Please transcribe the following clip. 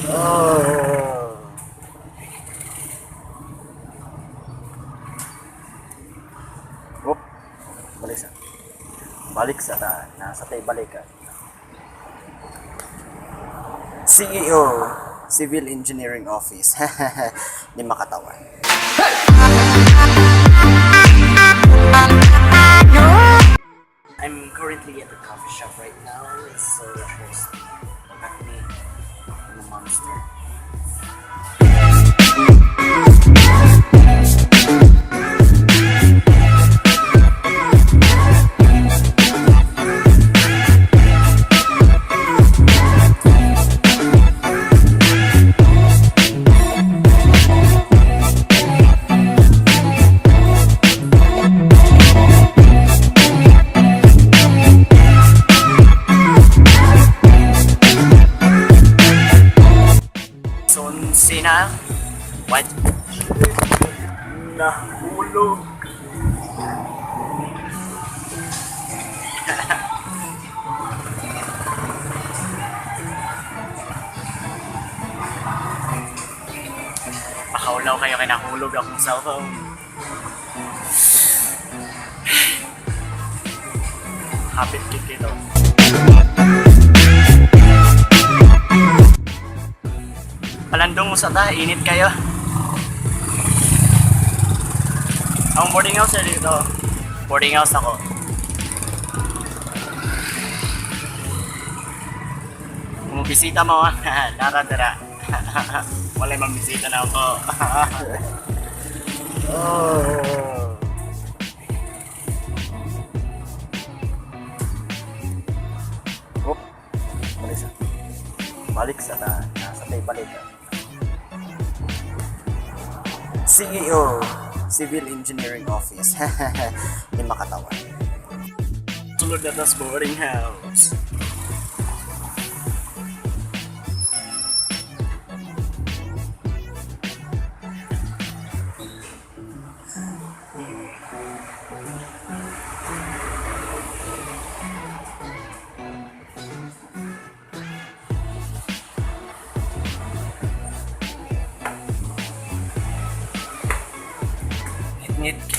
Oh. Oop. Balik sa. Balik sa ta. Nasa tay balikan. CEO, Civil Engineering Office. Di makatawa. I'm currently at the coffee shop right now. It's so thirsty. Look at me. I'm a monster. So, sina? What? Nahulog. Pakawlaw kayo kay nahulog akong cellphone. Hapit kit ito. Palandong mo sa ta, init kayo. Ang boarding house ay dito. Boarding house ako. Kung bisita mo, nara dara. Walay mambisita na ako. Oh. Oop. Balik sa. Balik sa ta. Nasa tay balikan. CEO, Civil Engineering Office. Di makatawa. Sulod na tas boarding house. Ngit-ngit.